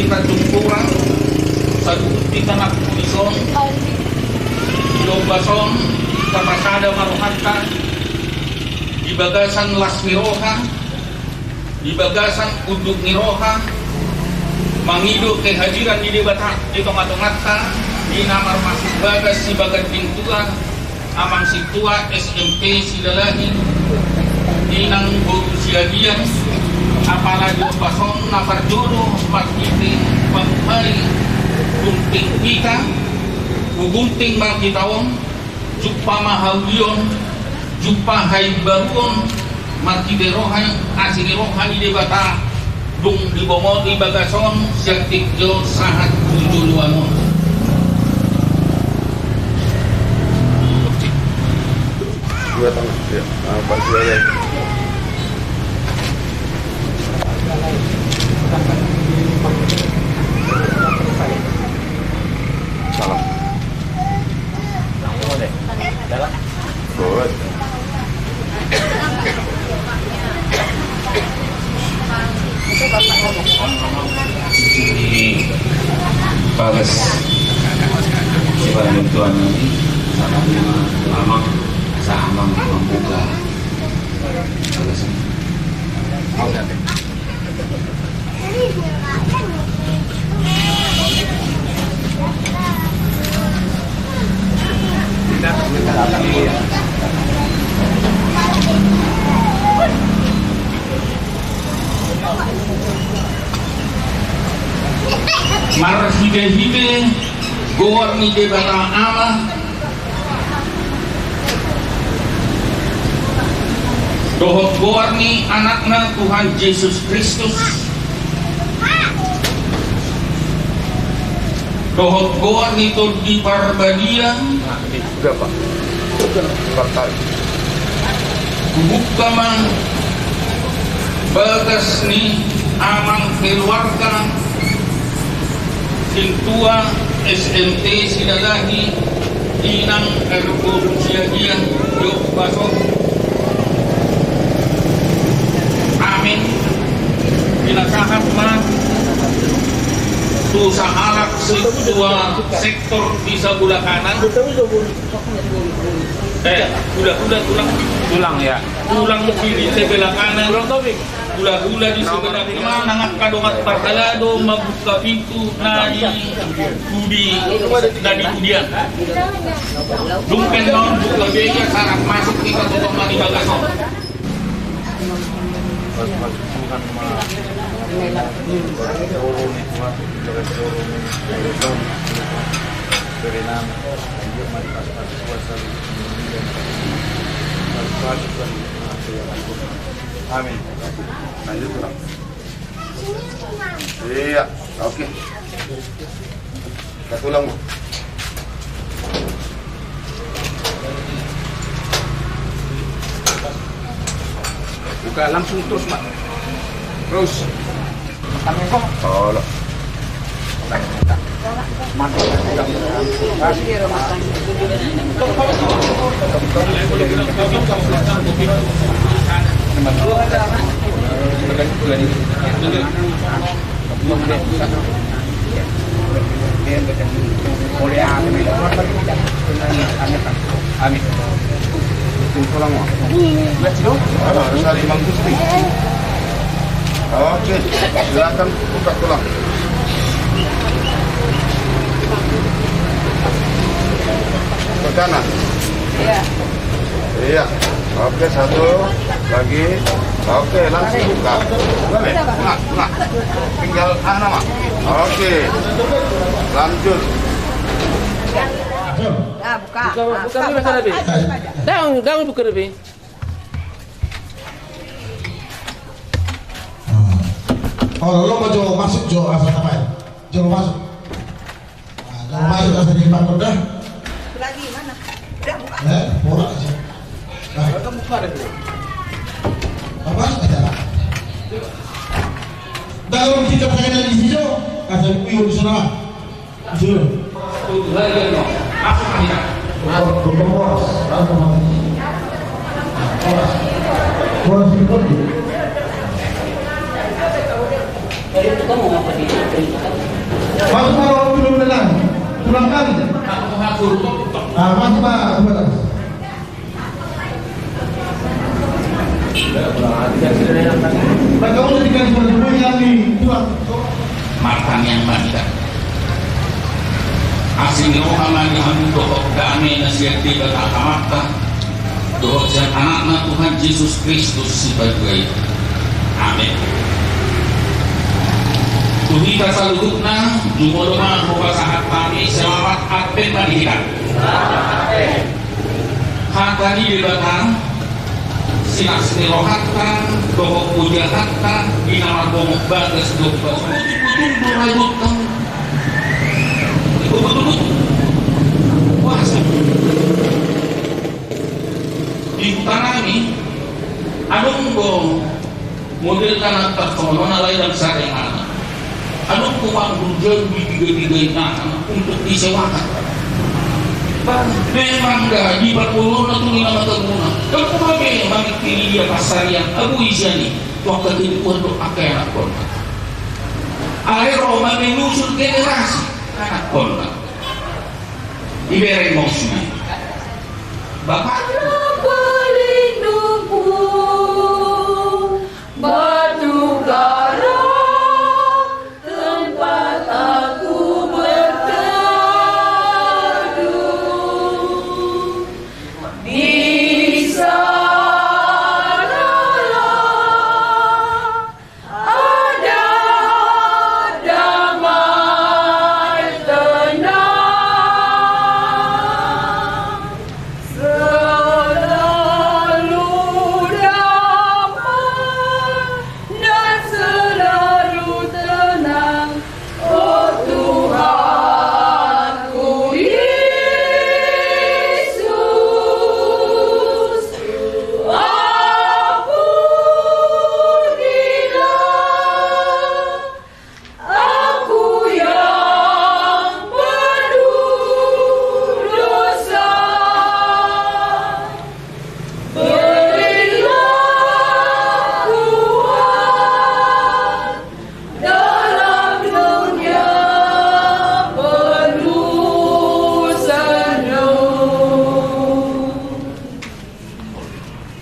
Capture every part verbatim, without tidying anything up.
Hita jumpa saluhut hita na di son, di ombas on, hita pasada ma rohanta di bagasan las ni roha, di bagasan unduk ni roha, mangido kehadiran ni Debata di tonga-tonganta, di na marmasu bagas sibagas pintua, Amang Sintua S M T Silalahi, Inang boru Siagian, apala di ombas on na parjolo marhite pamuhai gunting hita, tu gunting ma hita on, jumpa ma haulion, jumpa haimbaruon, marhite roha, asi ni roha ni Debata, dung dibongoti bagas on sian tingki on sahat tu joloan on. Dua tangan, ya. Ah, Pak Suwaya. Salam. Good. Ini bagas. Coba bantuan ini sama Amang, sama Amang membuka bagas ini. Marhite-hite goar ni Debata Ama, dohot goar ni Anakna Tuhan Jesus Kristus, dohot goar ni Tondi Parbadia, Udah, Pak. Udah, Pak. Hubuka ma bagas ni amang keluarga Sintua S M T Silalahi, Inang R O Siagian, Jok Bason. Amin. Pinasahat ma tu sahalak sintua sektor di sabola kanan. Eh, hula-hula tulang. Tulang, ya. Tulang kiri sebelah kanan. Tulang Taufik. Hula-hula di sebelah kanan. Nang angka dongan parhalado mambuka pintu na di pudi, na di pudian. Dung pe on buka be ia, sarat masuk hita tu tonga ni bagas on. Pas masuk Tuhan ma. Ibarat dorong itu, Tuhan. Ibarat dorong itu. Beri nama. Lanjut mari pas-pas puasa. Pas-pas Tuhan. Amin. Lanjut, Tuhan. Iya, oke. Kita tulang, Bu. Buka langsung terus, Pak. Terus. Tolong. Amin. Oke, silakan buka tulang. Ke kanan. Iya. Iya. Oke, satu lagi. Oke, langsung buka. Balik. Tengah, tengah. Tinggal, ah, nama. Oke. Lanjut. Ah, buka. Buka, buka, buka, buka. Daun, daun buka lebih. Oh, lo mau jo masuk jo, asal apa ya? Jo masuk. Nah, kalau masuk asal di depan udah. Lagi mana? Udah buka. Eh, bola aja. Nah. Apa? Ada apa? Dalam kita pengen di sini, asal kuyu di sana. Masuk. Tutu, lagi, no. Masuk, Amina. Masuk. Horas. Horas. Horas. Masuk, Pak, belum dengar. Pulang kan? Ah, masuk, Pak, pulang. Martangiang ma hita. Asi ni roha ma di hamu dohot dame na sian Debata Amanta dohot sian Anakna Tuhan Jesus Kristus Sipajuai. Amen. Tu hita saluhutna, jumolo ma hupasahat hami selamat Advent ma di hita. Hata ni Debata, silas ni rohanta dohot pujahanta di na marbongok bagas dohot bagas. Betul-betul do rajut. Betul-betul. Puasa. Di huta nami, adong do model na tarsonon alai dang sada inganan. Adong do panghujang di tiga-tiga inganan untuk disewakan. Memang da di parpulona tu ina mata guna. Dang kuba be mangitili dia pasarian abu isian i. Waktu itu pun do angka anakkonna. Alai ro ma menyusul generasi anakkonna. Ibereng maksudnya. Bapa. Pelindungku, batu karang, tempat aku berteduh. Di sanalah ada damai tenang, selalu damai dan selalu tenang. O Tuhanku Yesus, ampunilah aku yang berdosa. Berilah Tuhan dalam dunia penuh senyum.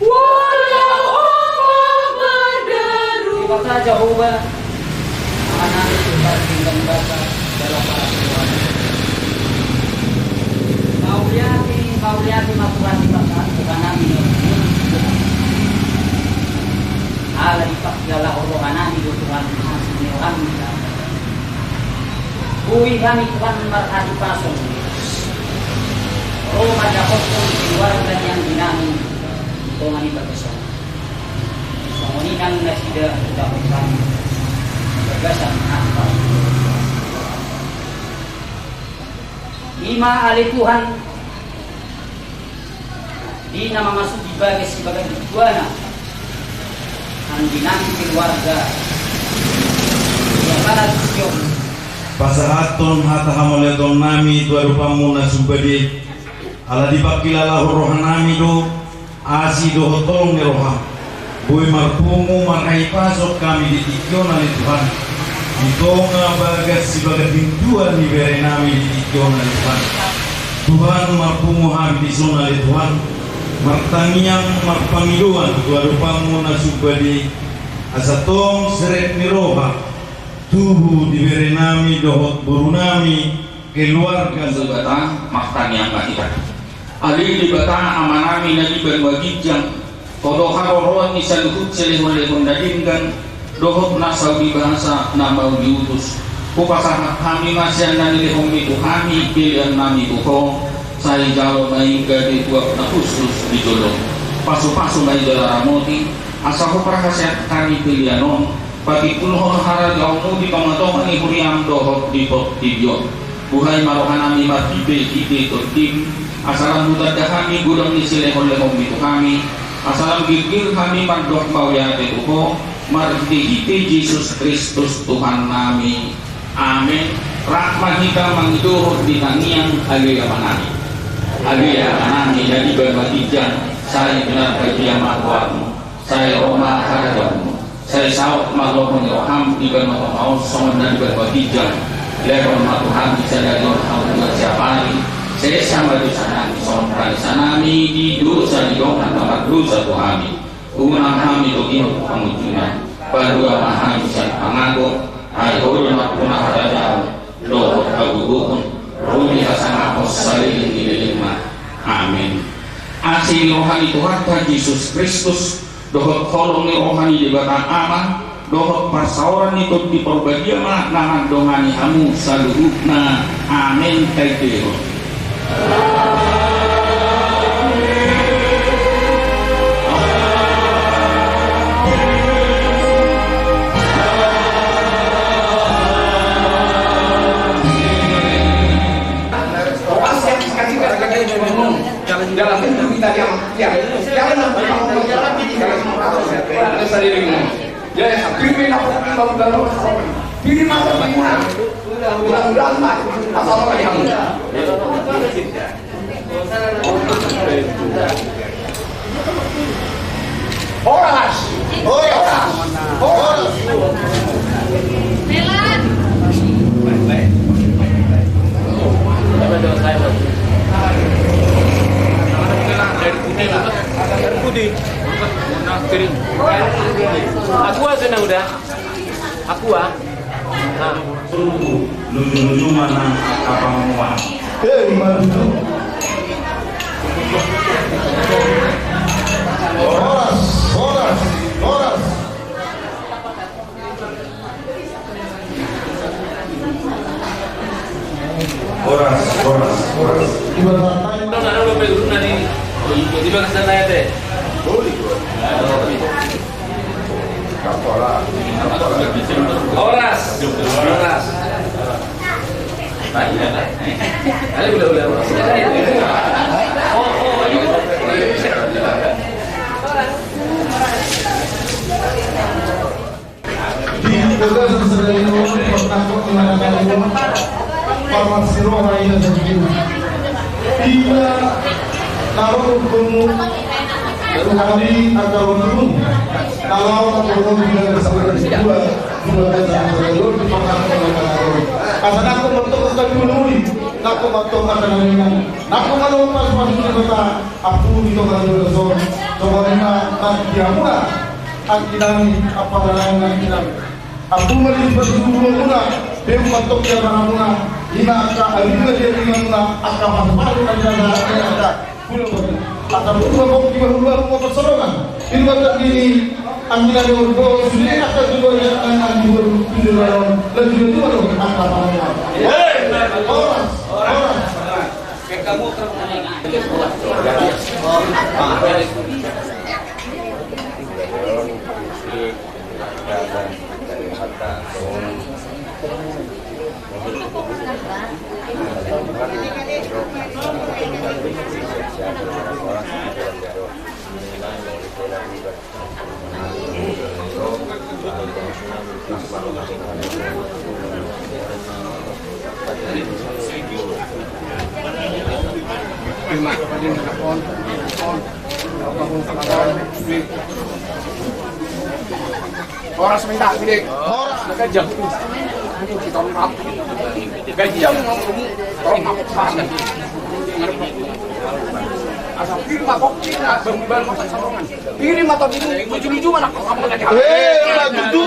Walau Allah menderu. Debata Jahowa, Tuhan nami, Tuhan tinggal Debata dalam parasiruan. Mauliate, mauliate ma Tuhan Debata, Tuhan nami. Ala dipakkilalahon roha nami do Tuhan, asi ni roham. Boi hami Tuhan marhahipason ro mandapothon keluarga ni anggi nami di tonga ni bagas on. Songon i nang nasida hudapot hami di bagasan angka. I ma ale Tuhan, di na mamasuki bagas sibagas duana anggi nami keluarga di apala di Sion. Pasahathon hata hamauliateon nami tu adopanmu na sumbade, ala dipakkilalahon roha nami do asi dohot holong ni roham. Boi marpungu marhahipason hami di tingki on ale Tuhan, di tonga bagas sibagas duana ni bere nami di tingki on ale Tuhan. Tuhan, marpungu hami dison ale Tuhan, martangiang marpangidoan tu adopanmu na sumbade, asa tong serep ni roha tubu di bere nami dohot boru nami keluarga. Debata, martangiang ma hita. Ale Debata Ama nami na di banua ginjang, Ho do haroroan ni saluhut silehon-lehon na denggan dohot na saur ni basa na mauli utus. Hupasahat hami ma sian na nilehonmi tu hami pelean nami tu Ho, sai jalo ma i gabe buat na hushus di jolom. Pasu-pasu ma i jala ramoti, asa huparhaseat hami pelean on, patimbulhon haroroanmu di tonga-tonga ni huriam dohot di portibi on. Buhai ma roha nami marhite-hite tondim, asa lam hutanda hami godang ni silehon-lehonmi tu hami, asa lam girgir hami mandok mauliate tu Ho, marhite-hite Jesus Kristus Tuhan nami. Amen. Rap ma hita mangidohon di tangiang Ale Ama nami. Ale Ama nami na di banua ginjang, sai pinarbadia ma goarmu, sai ro ma harajaonmu. Sai saut ma lomo ni roham di banua tonga on songon na di banua ginjang. Lehon ma tu hami sadari on haramuan siapari. Sesa ma dosanami songon panesanami di dosa ni dongan na mardosa tu hami. Unang hami togihon tu pangunjunan. Palua ma hami sian pangago. Ai Ho do nampuna harajaon dohot hagogoon, ro di hasangapon saleleng ni lelengna. Amin. Asi ni roha ni Tuhanta Jesus Kristus, dohot holong ni roha ni Debata Ama, dohot parsaoran ni Tondi Parbadia ma na mandongani hamu saluhutna. Amin. Taendehon. Horas! Horas! Horas! Aqua sana udah. Aqua. Nah. Luju-luju ma nang angka pangomoan. Eh, lima tujuh. Horas, horas, horas. Horas, horas, horas. Di mana? Di mana sana ya, Teh? Oh, di mana? Horas. Horas. Di bagasan sadari on, pernah kok mengatakan parmas roha ina sendiri. Ina na ro hukum Tuhan di angka rohmu. Kalau angka rohmu di bagasan sadari on, dua, dua bagasan sadari on, pernah kok mengatakan. Asa nangkok mentok angka dulu ni, nangkok mentok angka naningan, nangkok mentok pas masuk di kota, ampun di tongah dua son, coba lima, nanti amuna. Angkinami, apa namanya angkinami? Ampun ma di pasuruan muna, beu ma tong di amanamuna, ima angka abinga di abingamuna, angka pasu-pasu angka angka. Ampun ma tong di bahulbahul ma parsonongan. Ima tong di angkinami Orbo, sude angka keluarga angka di bahulbahul, sude lawan, dan juga dua dong angka pamangan. Horas, horas. Horas minta gede. Horas. Gajah. Kita maaf. Gajah mau ngomong. Tolong maaf. Asa pir ma kok pir ma bang bang kok sabongan. Pir ma tadi lucu-lucu mana kok kamu tadi. Eh, lucu.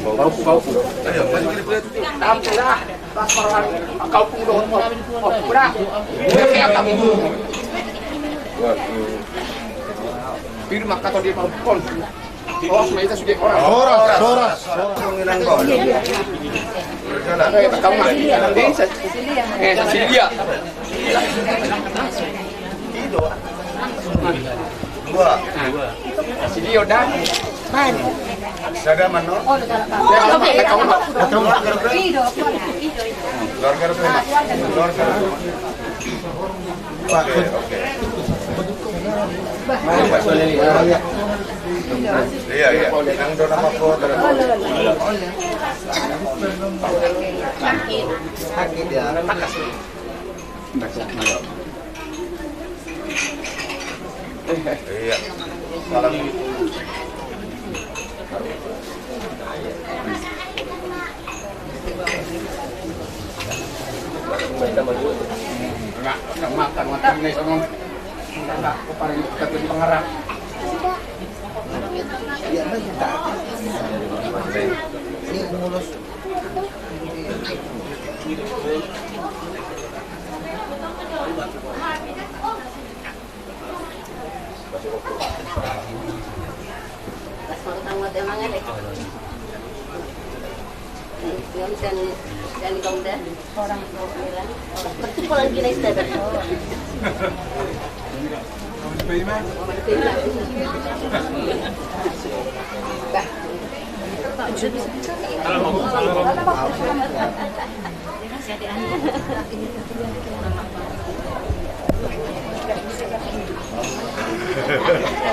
Bau, bau. Tampil lah. Pas orang kau pun dohot. Oh, udah. Udah kayak kamu. Pir ma kata dia mau kon. Horas ma hita sude, horas. Horas, horas, horas. Eh, Cecilia. Dua. Cecilia udah. Sada mano? Keluarga. Keluarga. Oke, oke. Iya, iya. Nang do nama foto. Sakit. Sakit ya. Iya. Salam. Enggak, enggak makan, makan nih, sono. Enggak, enggak, aku paling deketin pengeras. Iya, bentar. Ini mulus.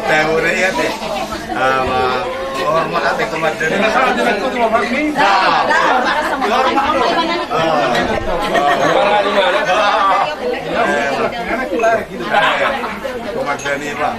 Tahu deh ya, teh. Ama, hormat, ate, komandan. Nah, hormat. Komandan, Pak.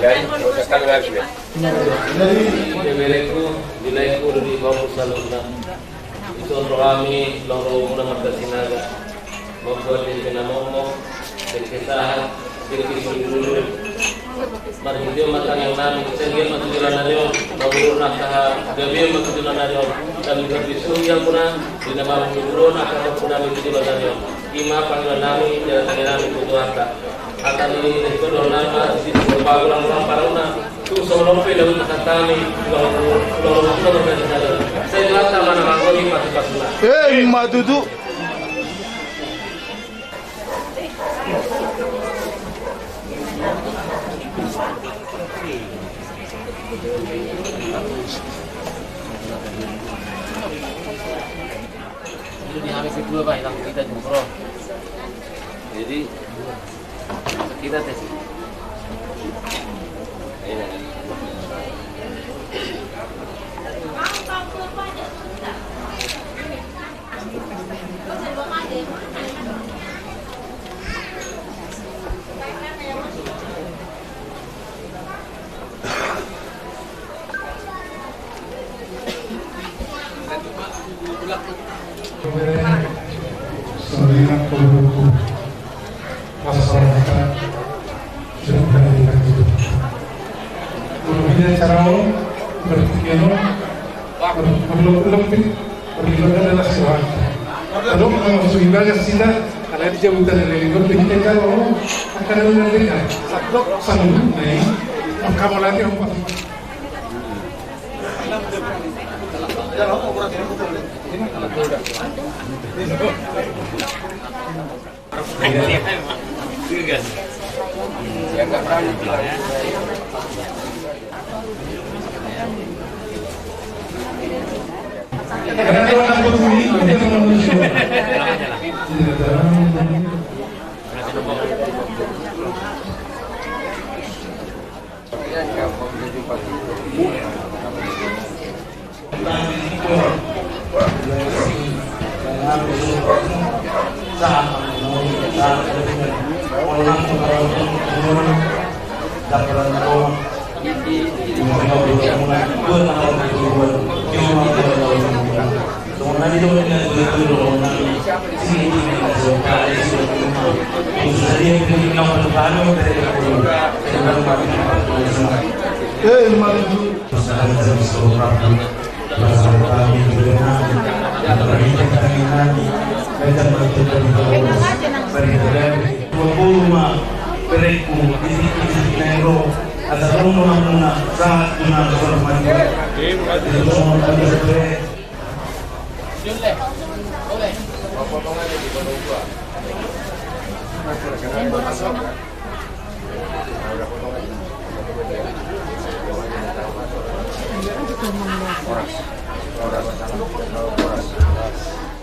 Jadi, sekali lagi ya. Jadi, di laeku, di laeku, di bawah salurna. Itu untuk kami, lalu muna marga Sinaga. Membuat diri kena momok, diri kesahat, diri kesulitan. Marhitio ma tangiang nami, sehingga maju jalan narion, maburu nakaha, gabe maju jalan narion. Dan juga bisu yang muna, di nama maburu nakaha, maburu nami maju jalan narion. Ima panggilan nami, jalan tangiang nami, butuh harta. Hata ni itu dohot nama, di situ berupa ulang-ulang paruna. Tu songon on pe daun hata ni, ulang-ulang paruna. Saya jelas sama nama kau di pasukan. Eh, ima tutu. Itu di habis kedua, Pak, hilang kita jumpa. Jadi, kita tes. Iya. Masyarakat sudah kita hidup. Kemudian cara berpikir, berpikir, berpikir adalah sesuatu. Kalau kamu sudah sida, kalau dia udah dari luar, kita tahu, akan ada mereka. Satu, satu, nih, kamu lagi empat. Eh, mari.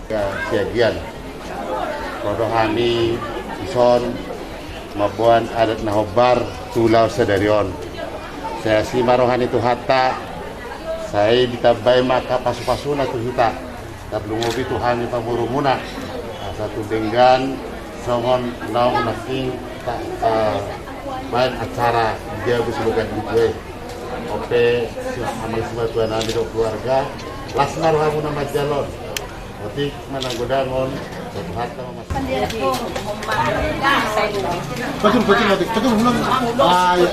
Ya, siagian. Ro do hami dison mamboan adat na hombar tu ulaon sadari on. Sai asi ma roha ni Tuhanta, sai ditambai ma angka pasupasuna tu hita. Tarlumobi tu hami pamurumuna. Asa tu denggan songon naung nangkin ta, ta, baen acara di jabu silogan di tuai. Ope, si amang simatua nami dohot keluarga, las ma rohamuna manjalo on. Otik manang godang on, satu hata ma. Betul, betul, betul, betul, ulang. Ah, iya.